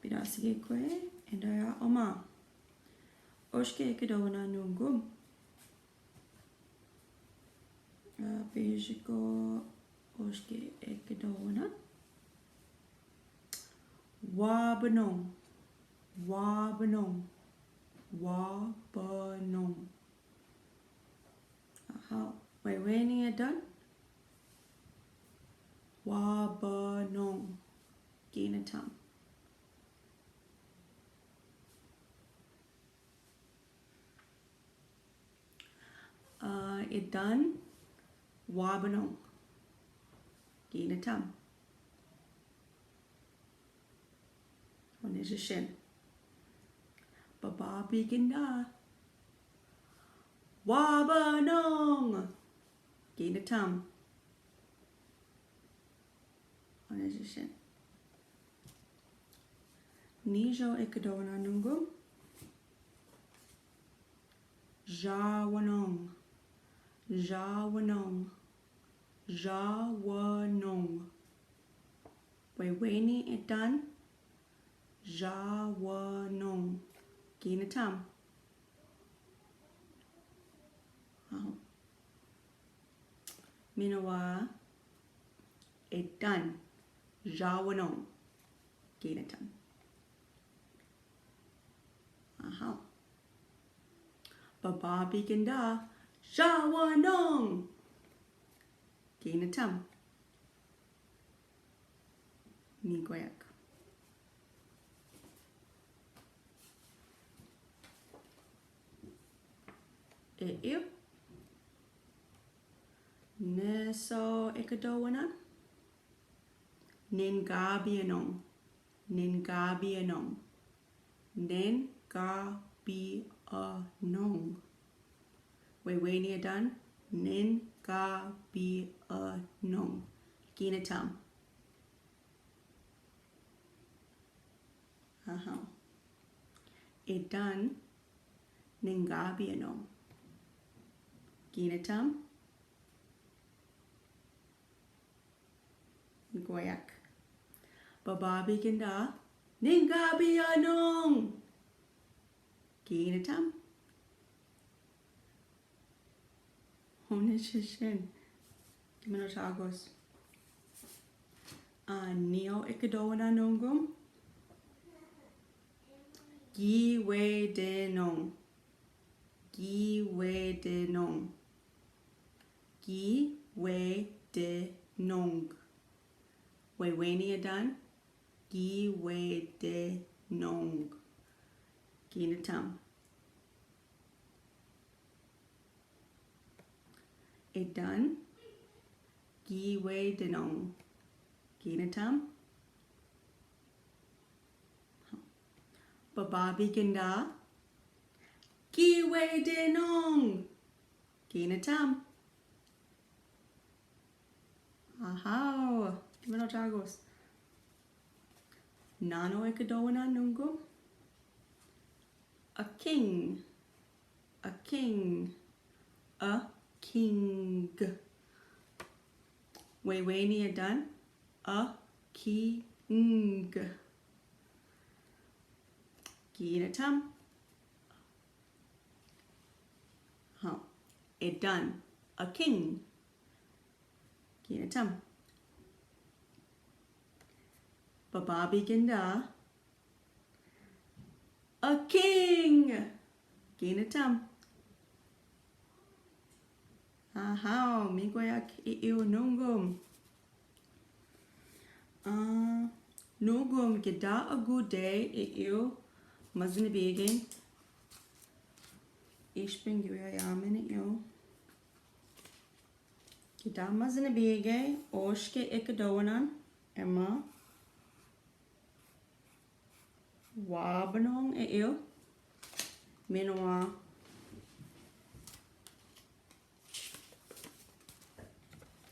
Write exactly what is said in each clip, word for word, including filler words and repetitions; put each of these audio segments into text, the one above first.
Dasigegue, and I are Oma. Oske ekedona nungum. Uh, Pejiko, oske ekedona. Wabanong. Wabanong. Wabanong. Aha. Wewene edan. Wabanong. Ginen i tam. Uh, edan. Wabanong. Ginen i tam. Hon e sisyen. Bababiganda. Wabanong. Ginen i tam. Hon e sisyen. Niso ekedona nungum. Yawanong. Yawanong. Yawanong. Wewene edan. Yawanong. Ginen i tam. Aha. Mewa edan. Yawanong. Ginen i tam. Aha. Bababiganda. Yawanong. Ginen i tam. Migoyak. Eyu. Niso ekedona. Nengabinong. Nengabinong. Nengabinong. Wewene edan. Nengabinong. Ginen i tam. Aha. Edan. Nengabinong. Ginen i tam. Migoyak. Bababiganda. Nengabinong. Ginen i tam. Hon e sisyen. Ginen i tam. Aneo ekedona nungum. Giwedenong. Giwedenong. Giwedenong. Wewene edan. Giwedenong. Ginen i tam. Edan. Giwedenong. Ginen i tam. Bababiganda. Giwedenong. Ginen i tam. Aha. Ginen i tam. Nano ekedona nungum. A king. A king. A king. Wewene edan. A king. Ginen i tam. Aha. Edan. A king. Ginen i tam. Bababiganda. A king. Ginen i tam. Aha, migoyak i eyu nungum. Ah, nungum keda agude i eyu mazinibigay. Ispingi wia ya mene eyu. Keda mazinibigay, oske ekedona, ema. Wabanong e eyu. Mene wa.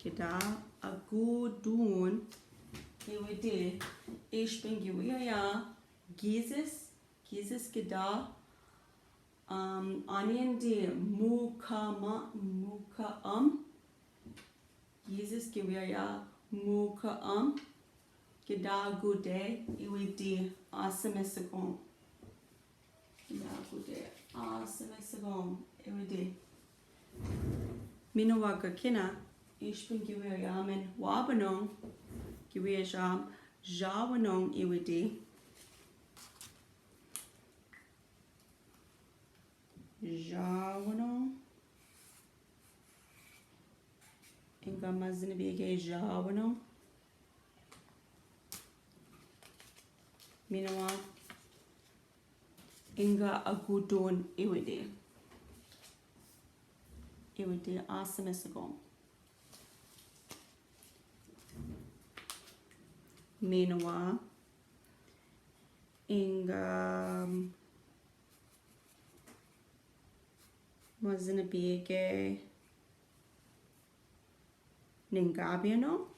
Keda agude, iwide, ispingi wia ya, gizes, gizes keda, um, anen de muka ma, muka am. Gizes ki wia ya muka am. Kidagode, iwidi, asemesegon. Kidagode, asemesegon, iwidi. Mina wa ka kina, ishpin kiwia yamen wabanong, kiwia sham, yawanong, iwidi. Yawanong. Inga mazin bige yawanong. Mina wa. Inga agudon iwidi. Iwidi asemesegon. Mina wa. Inga Mazin bige ningabino.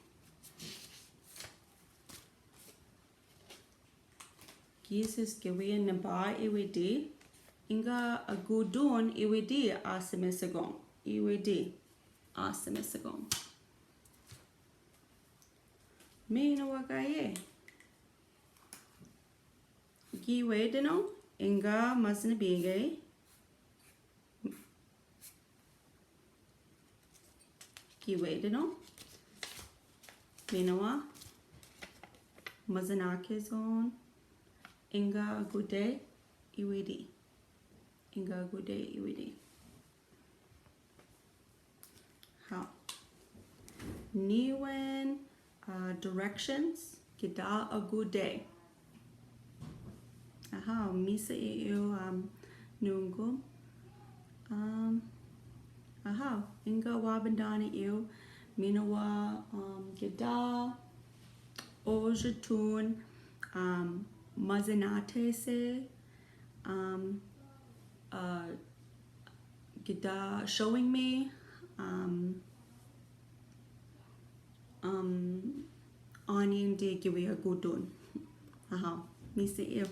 Kisis kiwia naba iwidi. Inga agudon iwidi asemesegon. Iwidi asemesegon. Mina wa kaye. Kiwedeno, inga mazin bige. Kiwedeno. Mina wa. Mazin ake zon. Inga agude iwidi. Inga agude iwidi. Hao. Niwen, uh, directions, kida agude. Aha, misa iyo, um, nungum. Um, aha, inga wa bandani iyo, mina wa, um, kida, o jatun, um, mazinatese, um, uh, kida showing me, um, um, anin di kiwia agudon. Aha, misa iyo.